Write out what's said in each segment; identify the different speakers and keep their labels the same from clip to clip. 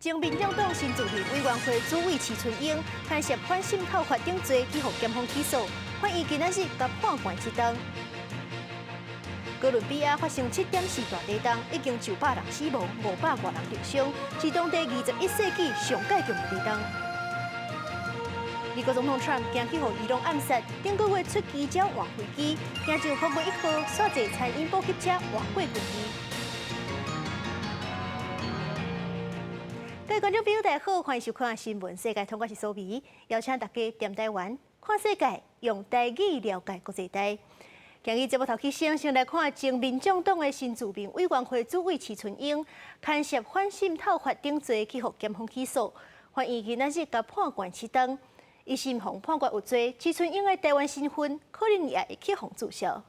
Speaker 1: 前民眾黨新住民委員會主委徐春英牽涉反滲透法等罪，去予檢方起訴，法院今仔日共判關七冬。哥倫比亞發生7.4大地動，已經900人死亡，500外人受傷，是當地21世紀上蓋強的地動。美國總統川普驚去予伊朗暗殺，頂個月出奇招換飛機，行上福衛一號，煞坐餐飲補給車換過軍機。各位觀眾朋友，大家好，歡迎收看《新聞世界通》，我是蘇美，邀請大家踮台灣看世界，用台語了解國際大。今日節目頭起先，先來看前民眾黨的新住民委員會主委徐春英牽涉反滲透法等罪，去予檢方起訴，法院今仔日共判關七冬。一審予判決有罪，徐春英的台灣身份可能也會去予註銷。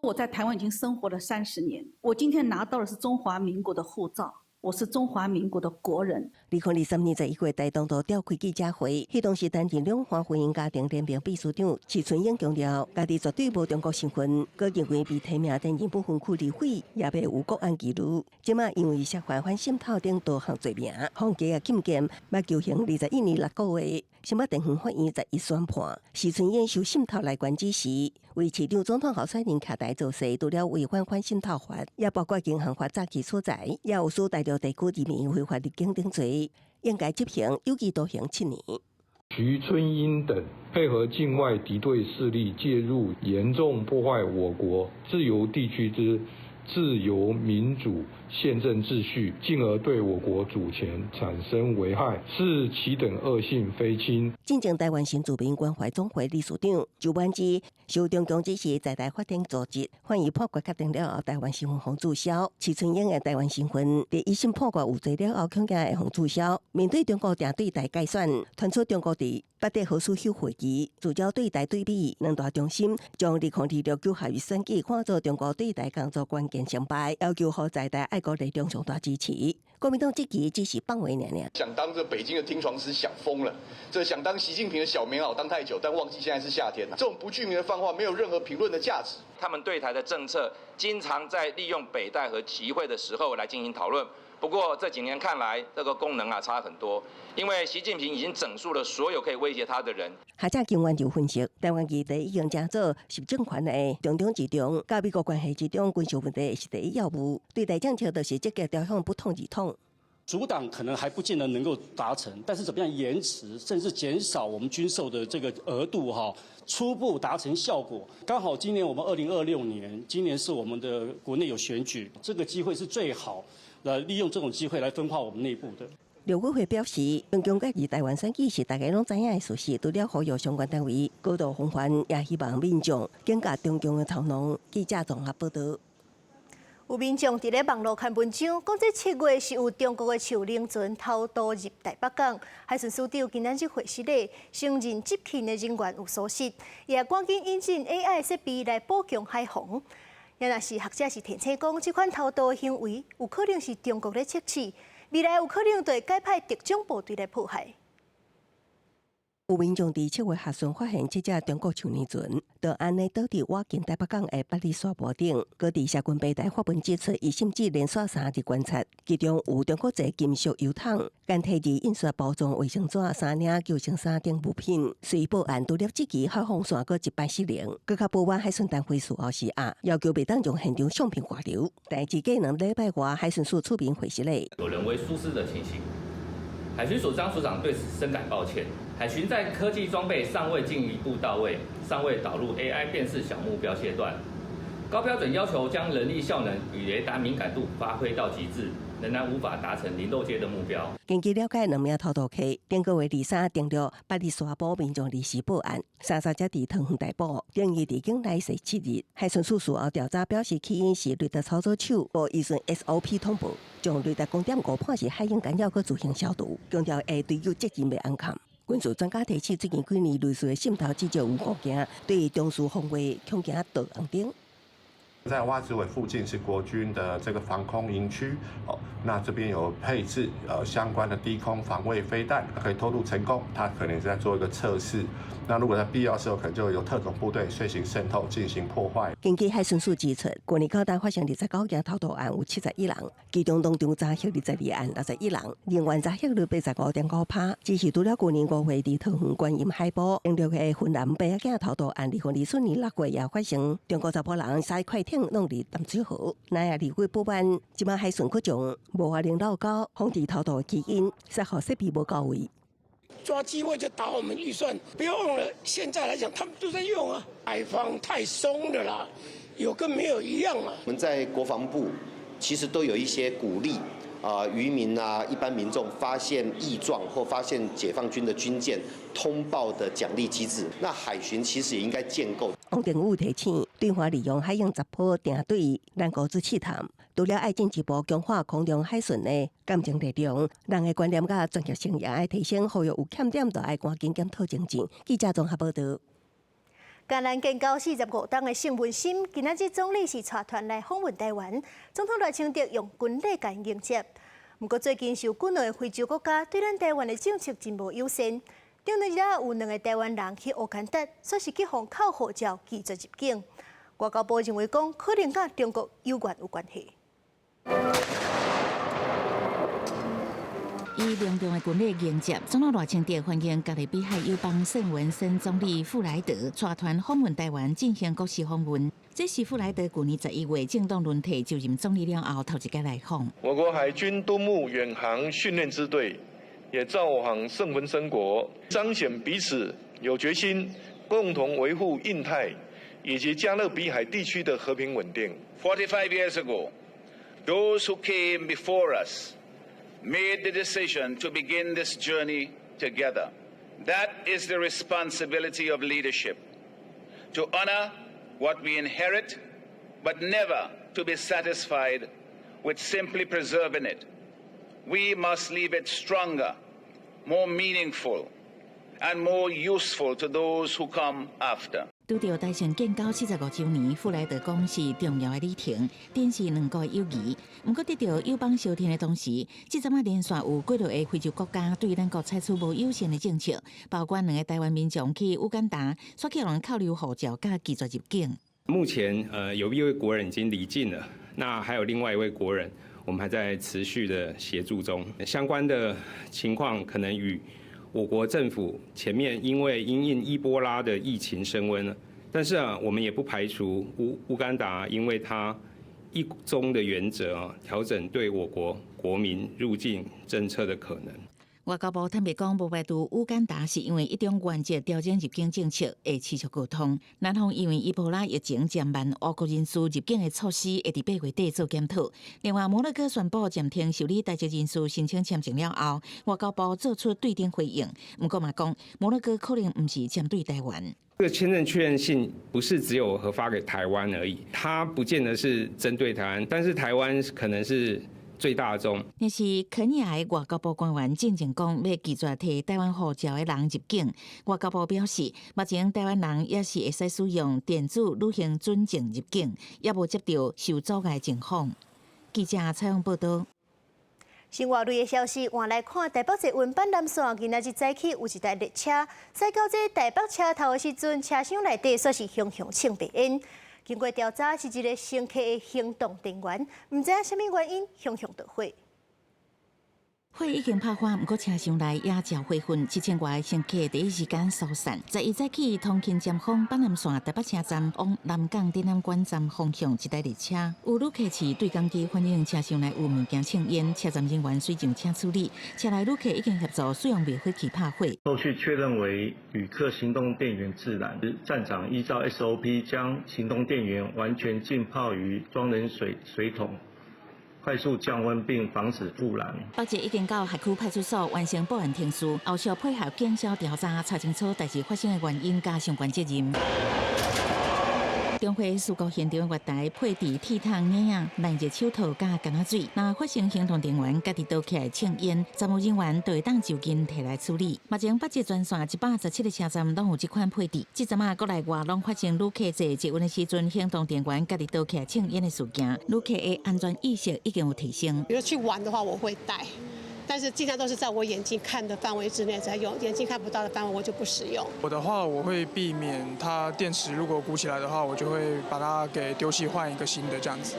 Speaker 2: 我在台灣已經生活了30年，我今天拿到的是中華民國的護照。我是中華民國的國人。
Speaker 3: 2023年11月，台東都召開記者會，彼當時擔任兩岸婚姻家庭聯盟秘書長徐春英強調，家己絕對無中國身份，閣認為被提名擔任不分區立委，也袂有國安疑慮。這馬因為涉犯反滲透等多項罪名，予羈押禁見，欲求刑21年6個月。新北地方法院11宣判，徐春英受滲透來源指示，為市長總統候選人徛台造勢，除了違反反滲透法，也包括銀行法詐欺所在，也有使大陸地區人民非法入境等罪，應該執行有期徒刑7年。
Speaker 4: 徐春英等配合境外敵對勢力介入，嚴重破壞我國自由地區之自由民主憲政秩序，進而對我國主權產生危害，是其等惡性非輕。
Speaker 3: 進前台灣新住民關懷總會理事長周滿之受中共指示在台發展組織，法院判決確定了後，台灣身份予註銷。徐春英的台灣身份，佇一審判決有罪了後，恐驚會予註銷。面對中國定對台改選，傳出中國佇八德何蘇休會議，聚焦對台對美兩大中心，將2026九合一選舉看作中國對台工作關鍵成敗，要求予在台愛國力量上大支持。國民黨這期只是放話爾爾。
Speaker 5: 想當這北京的聽床師想瘋了，這想當習近平的小棉襖當太久，但忘記現在是夏天了。這種不具名的放話沒有任何評論的價值。
Speaker 6: 他們對台的政策，經常在利用北戴河集會的時候來進行討論。不過這幾年看來，這個功能啊差很多，因為習近平已經整肅了所有可以威脅他的人。
Speaker 3: 學者金元就分析，台灣議題已經成做習政權的重中之重，佮美國關係之中，軍售問題是第一要務。對台政策就是積極朝向不統而統。
Speaker 7: 阻擋可能還不見得能夠達成，但是怎麼樣延遲，甚至減少我們軍售的這個額度，哈，初步達成效果。剛好今年我們2026年，今年是我們的國內有選舉，這個機會是最好來利用這種機會來分化我們內部的。
Speaker 3: 陸委會表示，中共介入台灣選舉是大家攏知影的事實，除了呼籲相關單位高度防範，也希望民眾警覺中共的操弄。記者綜合報道。
Speaker 1: 有民眾佇咧網路刊文章，講這7月是有中國的樹靈船偷渡入台北港。海巡署長今仔日會釋咧，承認執勤的人員有疏失，也趕緊引進 AI 設備來補強海防。也若是學者是提醒講，這款偷渡的行為有可能是中國咧測試，未來有可能就會改派特種部隊來破壞。
Speaker 3: 有民眾佇7月下旬發現這隻中國樹林船，就按呢倒佇倚近台北港的八里沙坡頂，閣佇社群平台發文指出，伊甚至連續3日觀察，其中有中國製金屬油桶、簡體字印刷包裝衛生紙、衫領、救生衫等物品。隨報案除了這期海防線閣一擺失靈，閣較報晚海巡單位事後施壓，要求袂當將現場相片外流。但只過2禮拜外，海巡署出面回釋咧，
Speaker 8: 有人為疏失的情形。海巡署張署長對此深感抱歉。海巡在科技裝備尚未進一步到位，尚未導入 AI 辨識小目標階段，高標準要求將人力效能與雷達敏感度發揮到極致，仍然無法達成零漏接的目標。
Speaker 3: 根據了解，兩名偷渡客頂個月23登陸八里沙埔，民眾臨時報案，30才佇桃園逮捕，等於佇境內踅7日。海巡署事後調查表示，起因是雷達操作手無依循 SOP 通報，將雷達光點誤判是海鷹干擾，閣自行消除，強調會追究責任袂尪看。軍事專家提醒，最近幾年類似的滲透至少有五件，對中樞防衛恐驚導紅燈。
Speaker 9: 在窪子尾附近是國軍的這個防空營區，哦，那這邊有配置相關的低空防衛飛彈，可以偷渡成功，它可能是在做一個測試。那如果在必要時候，可能就由特種部隊遂行滲透進行破壞。
Speaker 3: 根據海巡署指出，去年到今發生29件偷渡案，有71人，其中當中查獲22案61人，人員查獲率85.5%。只是除了去年5月佇桃園觀音海埔，六個雲南白仔囝偷渡案，2024年6月也發生，中國查埔人駛快艇弄入淡水河，乃也離幾不彎，這擺海巡擴張，無法能漏溝，防止偷渡起因，設予設備無到位。
Speaker 10: 抓機會就打我們預算，不要忘了，現在來講，他們都在用啊，海防太鬆的啦，有跟沒有一樣啊。
Speaker 11: 我們在國防部其實都有一些鼓勵啊，漁民啊，一般民眾發現異狀或發現解放軍的軍艦通報的獎勵機制。那海巡其實也應該建構。
Speaker 3: 王定宇提醒，對方利用海洋雜波定對咱國做試探，除了愛進一步強化空中海巡的鑑證力量，人的觀念佮專業性也愛提升，呼籲有欠點就愛趕緊檢討精進。記者綜合報道。
Speaker 1: 嘉南建交45冬的聖文森，今仔日總理是帶團來訪問台灣，總統賴清德用軍禮共迎接。毋過最近受國內非洲國家對咱台灣的政策真無友善，頂禮拜有兩个台灣人去烏干達，煞是去予扣護照拒絕入境。外交部認為講，可能佮中國有關有關係。
Speaker 12: 以隆重的軍禮迎接，總統賴清德歡迎加勒比海友邦聖文森總理傅萊德帶團訪問台灣進行國事訪問。這是傅萊德去年11月政黨輪替就任總理了後頭一擺來訪。
Speaker 13: 我國海軍敦睦遠航訓練支隊也造訪聖文森國，彰顯彼此有決心共同維護印太以及加勒比海地區的和平穩定。
Speaker 6: 45 years ago, those who came before us made the decision to begin this journey together. That is the responsibility of leadership, to honor what we inherit, but never to be satisfied with simply preserving it. We must leave it stronger, more meaningful, and more useful to those who come after.
Speaker 12: 拄著台聖建交45週年，傅萊德講是重要的里程，展示兩國的友誼。毋過得著友邦相挺的同時，這陣仔連續有幾落个非洲國家對咱國採取無友善的政策，包括兩个台灣民眾去烏干達，煞去予人扣留護照，佮拒絕入境。
Speaker 14: 目前，有一位國人已經離境了，那還有另外一位國人，我們還在持續的協助中。相關的情況可能與我國政府前面因為因應伊波拉的疫情升溫，但是啊，我們也不排除烏干達因為它一中的原則啊，調整對我國國民入境政策的可能。
Speaker 12: 外交部坦白講，無排除烏干達是因為一中原則調整入境政策，會持續溝通。南方因為伊波拉疫情漸慢，外國人士入境的措施會佇8月底做檢討。另外，摩洛哥宣布暫停受理台籍人士申請簽證了後，外交部做出對等回應。毋過嘛講，摩洛哥可能毋是針對台灣。
Speaker 14: 這個簽證確認信不是只有核發給台灣而已，它不見得是針對台灣，但是台灣可能是最大宗。
Speaker 12: 若是肯尼亞的外交部官員進前講，欲拒絕提台灣護照的人入境。外交部表示，目前台灣人也是會使使用電子旅行准證入境，也無接著受阻礙情況。記者採訪報導。
Speaker 1: 生活類的消息，換來看台北捷運板南線，今仔日早起有一台列車駛到這台北車頭的時陣，車廂內底煞是熊熊衝白煙。經過調查，是一个乘客的行動電源，毋知影啥物原因，熊熊著火。
Speaker 12: 火已經拍翻，毋過車廂內也著火焚，7000外个乘客第一時間疏散。11早起，通勤尖峰板南線台北車站往南港展覽館站方向一台列車，有旅客持對講機反映車廂內有物件衝煙，車站人員隨上車處理。車內旅客已經協助使用滅火器拍火。
Speaker 15: 後續確認為旅客行動電源自燃，站長依照 SOP 將行動電源完全浸泡於裝冷水水桶。快速降溫並防止復燃。
Speaker 12: 北捷已經到轄區派出所完成報案程序，後續配合警消調查，查清楚代誌發生的原因佮相關責任。中火事故現場月台配置鐵桶椅仔、耐熱手套佮柑仔水。若發生行動電源家己導起來衝煙，站務人員就會當就近提來處理。目前北捷全線117個車站攏有這款配置。這陣仔國內外攏發生旅客坐捷運的時陣，行動電源家己導起來衝煙的事件，旅客的安全意識已經有提升。
Speaker 16: 比如去玩的話，我會帶，但但是盡量都是在我眼睛看的範圍之內在用，眼睛看不到的範圍我就不使用。
Speaker 17: 我的話，我會避免它電池如果鼓起來的話，我就會把它給丟棄，換一個新的這樣子。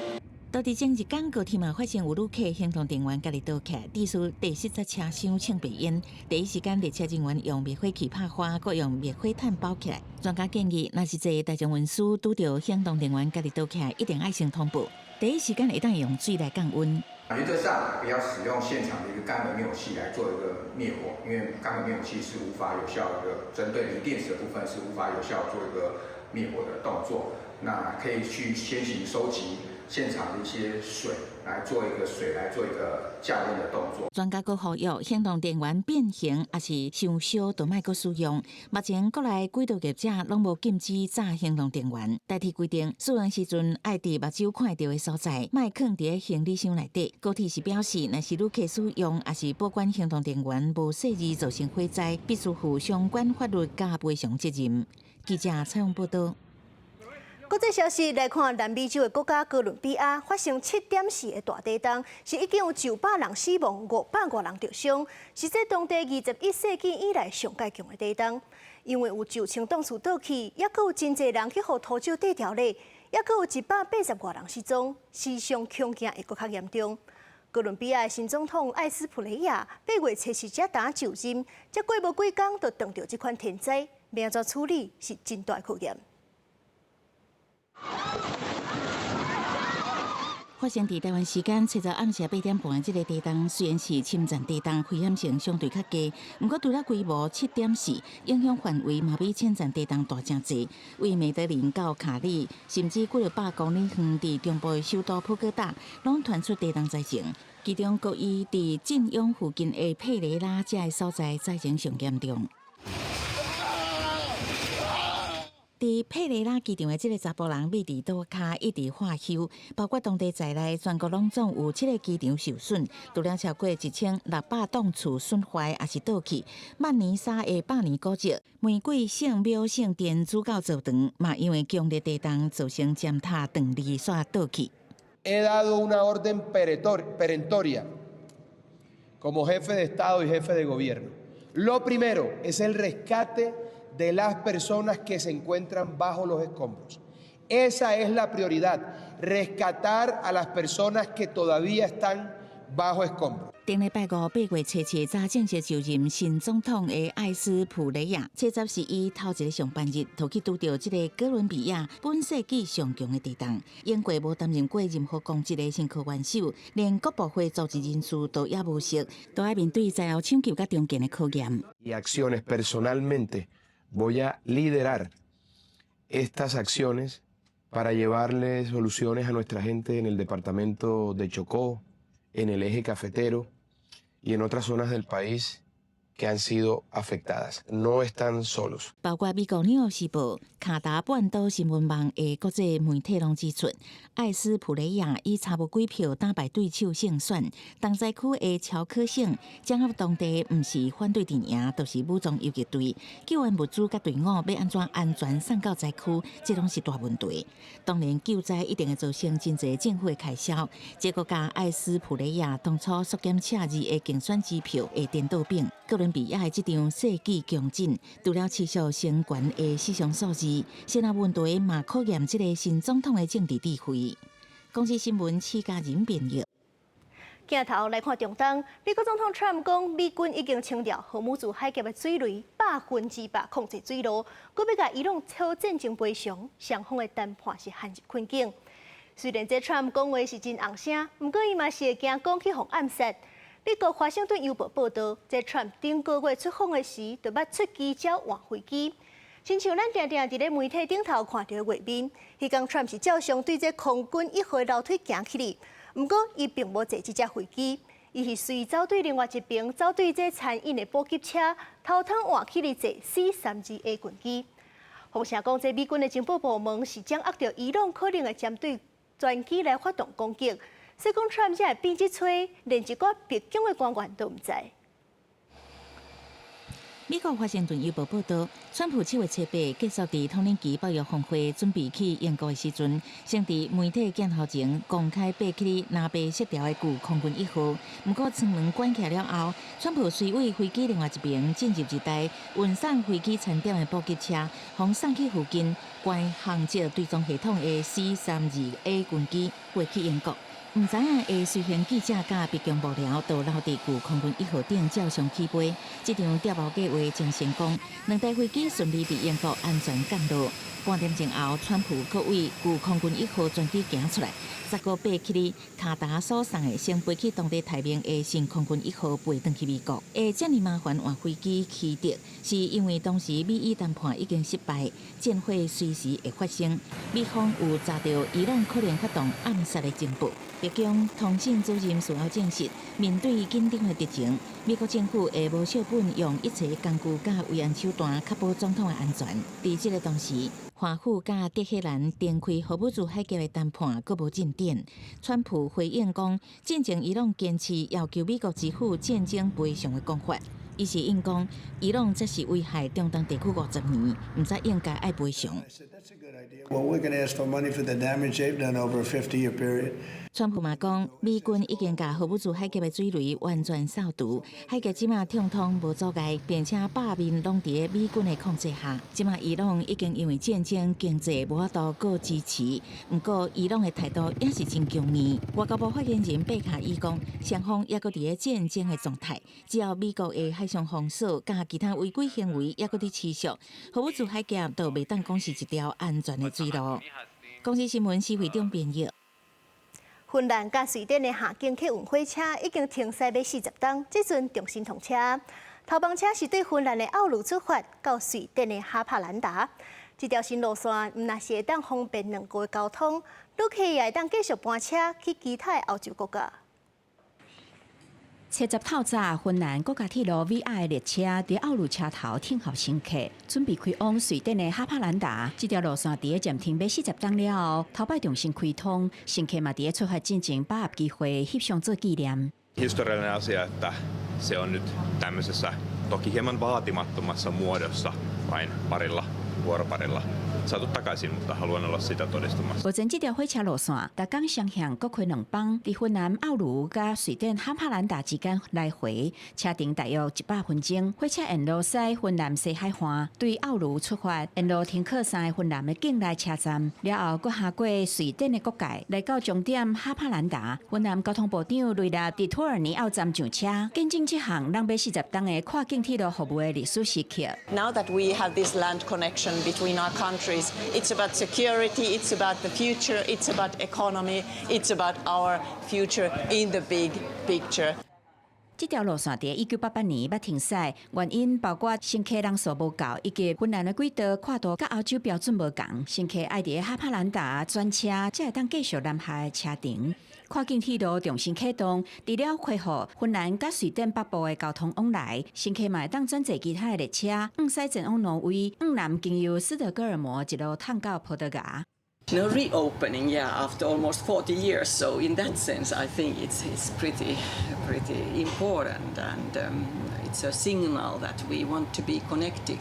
Speaker 12: 當地前日港高鐵嘛發生有旅客行動電源家己倒起，致使地失在車廂衝白煙。第一時間列車人員用滅火器拍花，閣用滅火毯包起來。專家建議，若是坐大眾運輸拄著行動電源家己倒起來，一定愛先通報。第一時間會當用水來降溫。
Speaker 18: 原則上不要使用現場的一個乾的滅火器來做一個滅火，因為乾的滅火器是無法有效一個針對鋰電池的部分是無法有效做一個滅火的動作。那可以去先行收集現場的一些水，來做一個水來做一個降溫的動作。
Speaker 12: 專家閣呼籲，行動電源變形抑是傷燒都莫閣使用。目前國內軌道業者攏無禁止炸行動電源，代替規定使用時陣愛佇目睭看會著的所在，莫囥佇行李箱內底。高鐵是表示，若是旅客使用抑是保管行動電源無細膩造成火災，必須負相關法律佮賠償責任。記者採訪報導。
Speaker 1: 國際消息來看，南美洲的國家哥倫比亞發生7.4的大地動，是已經有900人死亡，500外人著傷，是這當地21世紀以來上蓋強的地動。因為有9000棟厝倒去，抑閣有真濟人去予土石綴牢咧，抑閣有180外人失蹤，死傷恐驚會閣較嚴重。哥倫比亞的新總統艾斯普雷亞8月7日才當就任，才過無幾工就碰著這款天災，欲按怎處理是真大考驗。
Speaker 12: 發生佇台灣時間七日暗時8點半的這个地動，雖然是深層地動，危險性相對較低，毋過除了規模7.4，影響範圍嘛比淺層地動大誠濟。為梅德林到卡里，甚至幾百公里遠佇中部的首都波哥大，攏傳出地動災情。其中，閣以佇鎮永附近的佩雷拉這个所在災情上嚴重。佇佩雷拉機場的這个查埔人，覕佇桌跤一直喝溼，包括當地在內，全國攏總有七个機場受損，除了超過1600棟厝損壞，抑是倒去。曼尼沙的百年古蹟玫瑰聖廟聖殿主教座堂，嘛因為強烈地動造成尖塔斷裂，煞倒去。
Speaker 19: He dado una orden perentoria como jefe de Estado y jefe de gobierno. Lo primero es el rescate de las personas que se encuentran bajo los escombros. Esa es la prioridad, rescatar a las personas que todavía están bajo escombros.
Speaker 12: 頂禮拜五8月7日早正式就任新總統的艾斯普雷亞，70是伊頭一个上班日，就去拄著這个哥倫比亞本世紀上強的地動。英國無擔任過任何公職的新科元首，連國部會組織人事都猶無熟，都愛面對災後搶救佮重建的考驗。
Speaker 20: Y acciones personalmente voy a liderar estas acciones para llevarle soluciones a nuestra gente en el departamento de Chocó, en el eje cafetero y en otras zonas del país que han sido afectadas. No están solos.
Speaker 12: 包括美國紐約時報、卡達半島新聞網的國際媒體攏指出，艾斯普雷亞以差無幾票打敗對手勝選。重災區的喬科省掌握當地毋是反對陣營，就是武裝游擊隊。救援物資佮隊伍欲按怎安全送到災區，這攏是大問題。當然，救災一定會造成真濟政府的開銷。這閣佮艾斯普雷亞當初縮減赤字的競選支票會顛倒反。哥倫比亞的這場世紀強震，除了持續升懸的死傷數字，現在問題嘛考驗這个新總統的政治智慧。公視新聞施嘉仁編譯。
Speaker 1: 鏡頭來看中東，美國總統川普講，美軍已經清掉荷姆茲海峽的水雷，100%控制水路，閣欲共伊朗討戰爭賠償，雙方的談判是陷入困境。雖然這川普講話是真紅聲，毋過伊嘛是會驚講去予暗殺。美國華盛頓郵報報導，這川普頂個月出訪的時，就捌出奇招換飛機。親像咱定定佇咧媒體頂頭看著的畫面，彼工川普是照常對這空軍一號樓梯行起去，毋過伊並無坐這隻飛機，伊是隨走對另外一邊，走對這餐飲的補給車，偷偷換起去坐 C-32A 軍機。風聲講，這美軍的情報部門是掌握著伊朗可能會針對專機來發動攻擊。所以講，川普才會變這出，連一寡白宮的官員都毋知。
Speaker 12: 美國華盛頓郵報報導，川普7月7日結束佇統領機爆藥峰會，準備去英國的時陣，先佇媒體鏡頭前公開爬起藍白色調的舊空軍一號。毋過艙門關起來了後，川普隨位飛機另外一邊進入一台運送飛機餐點的補給車，予送去附近關航跡追蹤系統的 C-32A 軍機飛去英國。毋知影的隨行記者佮白宮幕僚都留佇舊空軍一號頂照相起飛。這場碉堡計畫真成功，兩台飛機順利佇英國安全降落。半點鐘後，川普閣對舊空軍一號專機行出來，再閣爬起卡達所送的先飛去當地待命的新空軍一號飛轉去美國。會遮爾麻煩換飛機去德，是因為當時美伊談判已經失敗，戰火隨時會發生。美方有查著伊朗可能發動暗殺的情報。白宮通訊主任事後證實，面對緊張的敵情，美國政府會無惜本用一切工具佮維安手段，確保總統的安全。佇這个同時，華府佮德黑蘭重開荷姆茲海峽的談判閣無進展。川普回應講，進前伊朗堅持要求美國支付戰爭賠償的講法。伊是應講，伊朗這是危害中東地區50年，毋知應該愛賠償。
Speaker 21: Well, we're going to ask for money for the damage they've done over a 50-year period.
Speaker 12: 川普嘛講，美軍已經共荷姆茲海峽的水雷完全掃除，海峽這馬暢通無阻礙，並且北面攏佇美軍的控制下。這馬伊朗已經因為戰爭經濟無法度閣支持，毋過伊朗的態度也是真強硬。外交部發言人貝卡爾講，雙方猶閣佇咧戰爭的狀態，只要美國的海上封鎖佮其他違規行為猶閣佇持續，荷姆茲海峽就袂當講是一條安全的水路。公視新聞施會長編譯。
Speaker 1: 芬蘭佮瑞典的跨境客運火車已經停駛欲40冬，這陣重新通車。頭班車是對芬蘭的奧盧出發，到瑞典的哈帕蘭達。這條新路線毋但是會當方便兩國的交通，旅客也會當繼續班車去其他的歐洲國家。
Speaker 22: 七十透早，芬蘭國家鐵路 VR 的列車佇奧盧車頭等候乘客，準備開往瑞典的哈帕蘭達。這條路線佇咧暫停欲40冬了後，頭擺重新開通，乘客嘛佇咧出發進前把握機會翕相做紀念。
Speaker 23: Historiallinen asia, että se on nyt tämmöisessä toki hieman vaatimattomassa muodossa vain parilla vuoroparilla saatu takaisin, mutta haluan olla sitä todistamassa.
Speaker 22: 目前這條火車路線，逐工雙向各開兩班，佇芬蘭奧盧佮瑞典哈帕蘭達之間來回，車程大約100分鐘。火車沿路駛芬蘭西海岸，對奧盧出發，沿路停靠三个芬蘭的境內車站，了後閣跨過瑞典的國界，來到終點哈帕蘭達。芬蘭交通部長雷納佇托爾尼奧站上車，見證這項攏欲40冬的跨境鐵路服務的歷史時刻。
Speaker 24: Now that we have this land connection between our countries, it's about security, it's about the future, it's about economy, it's about our future in the big picture.
Speaker 22: 這條路線佇1988年捌停駛，原因包括乘客人數無夠，以及芬蘭的軌道闊度佮歐洲標準無仝，乘客愛佇哈帕蘭達轉車，才會當繼續南下的車程。跨境鐵路重新啟動，除了恢復芬蘭佮瑞典北部的交通往來，乘客嘛會當轉坐其他的列車，向西前往挪威，向南經由斯德哥爾摩一路通到葡萄牙。
Speaker 25: No reopening, yeah, after almost 40 years. So in that sense, I think it's pretty pretty important, and it's a signal that we want to be connected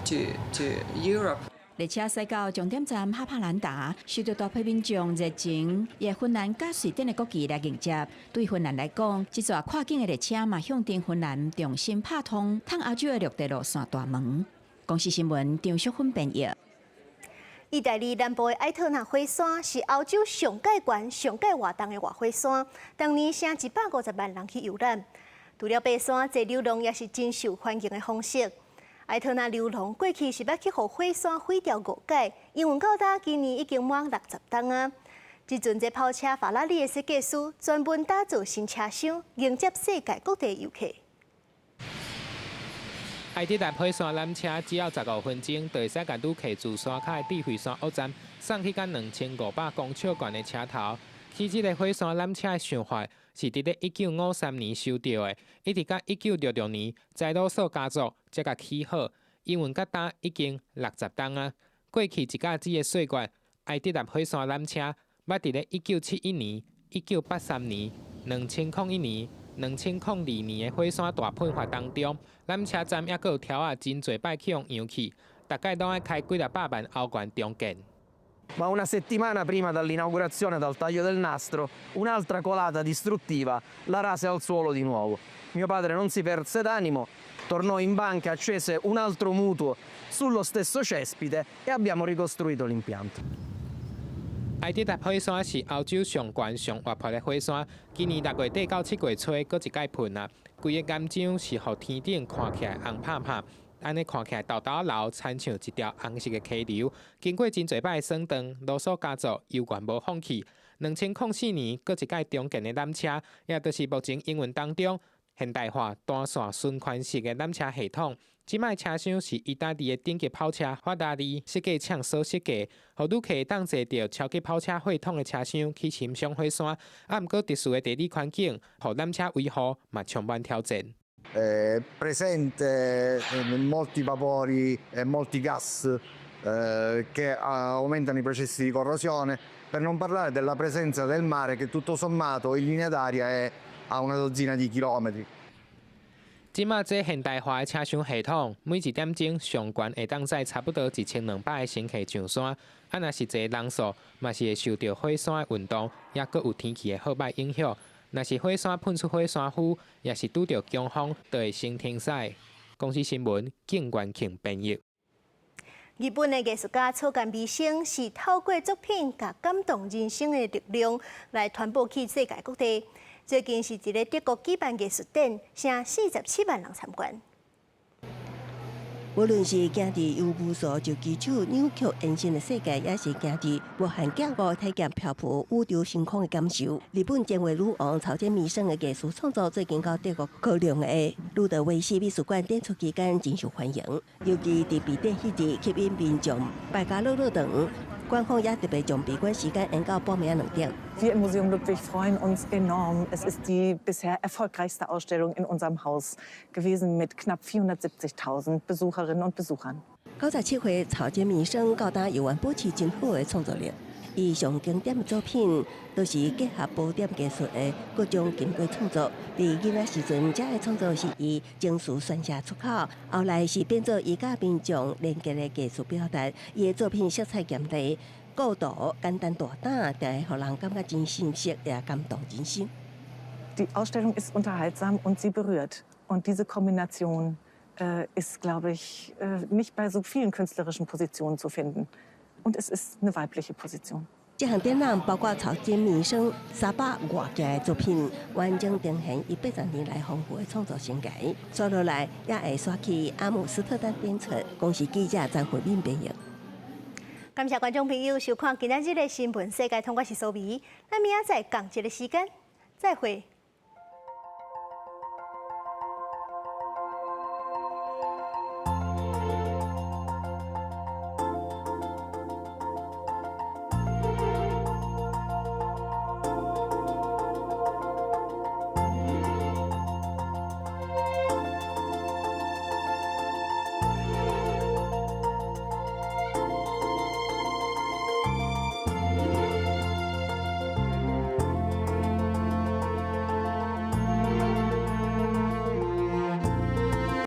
Speaker 25: to Europe.
Speaker 22: 列車駛到終點站哈帕蘭達，受到大批民眾熱情，以芬蘭佮瑞典的國旗來迎接。對芬蘭來講，這座跨境的列車嘛，象徵芬蘭重新拍通通歐洲的陸地路線大門。公視新聞張淑芬編譯。
Speaker 1: 意大利南部的埃特納火山是歐洲上蓋懸、上蓋活動的活火山，當年吸150萬人去遊覽。除了爬山、坐溜廊，也是真受歡迎的方式。埃特納溜廊過去是捌去予火山毀掉五擺，營運到今今年已經滿60冬啊！這陣這跑車法拉利的設計師專門打造新車廂，迎接世界各地遊客。
Speaker 14: 埃特納火山纜車只要15分鐘，就會使共旅客自山跤的指揮山屋站送去到2500公尺懸的車頭。起這个火山纜車的想法是佇咧1953年收著的，一直到1966年，宰魯索家族才共起好。營運到今已經60冬啊！過去一甲子的歲月，埃特納火山纜車捌佇咧1971年、1983年、2001年、2002年的火山大噴發當中，纜車站猶閣有柱仔真濟擺去予揚去，大概攏愛開幾若百萬歐元重建。
Speaker 2: Ma una settimana prima dall'inaugurazione, dal taglio del nastro, un'altra colata distruttiva la rase al suolo di nuovo. Mio padre non si perse d'animo, tornò in banca, accese un altro mutuo sullo stesso cespite e abbiamo ricostruito l'impianto.
Speaker 14: 埃迪達火山是歐洲上懸上活潑的火山，今年6月底到7月初，閣一擺噴啊！規個岩漿是予天頂看起來紅拍拍，按呢看起來沓沓流，親像一條紅色的溪流。經過真濟擺損斷，羅素家族猶原無放棄。2004年，閣一擺重建的纜車，也就是目前營運當中現代化單線循環式的纜車系統。這擺車廂是意大利的頂級跑車法拉利設計廠所設計，予旅客會當坐著超級跑車血統的車廂去欣賞火山。啊，毋過特殊的地理環境，予纜車維護嘛充滿挑戰。
Speaker 4: Presente molti vapori e molti gas che aumentano i processi di corrosione, per non parlare della presenza del mare che tutto sommato in linea d'aria è a una dozzina di chilometri.
Speaker 14: 這馬這現代化的車廂系統，每一點鐘上懸會當載差不多1200个乘客上山。啊，若實際人數嘛是會受著火山的運動，抑閣有天氣的好䆀影響。若是火山噴出火山灰，抑是拄著強風，就會先停駛。公視新聞，景元慶編譯。
Speaker 1: 日本的藝術家草間彌生是透過作品，共感動人心的力量來傳播去世界各地。最近是佇咧德國舉辦藝術展，成47萬人參觀。
Speaker 3: 無論是行佇由無數石基礎扭曲延伸的世界，抑是行佇無限鏡頭體驗漂浮宇宙星空的感受。日本前衛女王草間彌生的藝術創作最近到德國科隆的路德維希美術館展出期間真受歡迎，尤其佇閉展彼日吸引民眾排甲落落長。館方也特別將閉館時間延到半暝2點。
Speaker 5: Wir im Museum Ludwig freuen uns enorm. Es ist die bisher erfolgreichste Ausstellung in unserem Haus gewesen mit knapp 470.000 Besucherinnen und Besuchern.
Speaker 3: 97歲草間彌生到今猶原保持真好的創作力。伊上經典的作品都是結合波點藝術的各種經過創作。佇囡仔時陣，這个創作是以情緒宣洩出口，後來是變做伊佮民眾連結的藝術表達。伊的作品色彩豔麗，構圖簡單大膽，定會予人感覺真新鮮，也感動人心。
Speaker 5: Die Ausstellung ist unterhaltsam und sie berührt. Und diese Kombination ist, glaube ich, nicht bei so vielen künstlerischen Positionen zu finden. Und es ist eine weibliche Position.
Speaker 3: 這項展覽包括草間彌生300外件的作品，完整呈現伊80年來豐富的創作生涯。接落來也會徙去阿姆斯特丹展出。公視記者張慧敏編譯。
Speaker 1: 感謝觀眾朋友收看今仔日的新聞世界通，我是蘇美。咱明仔載仝一个時間再會。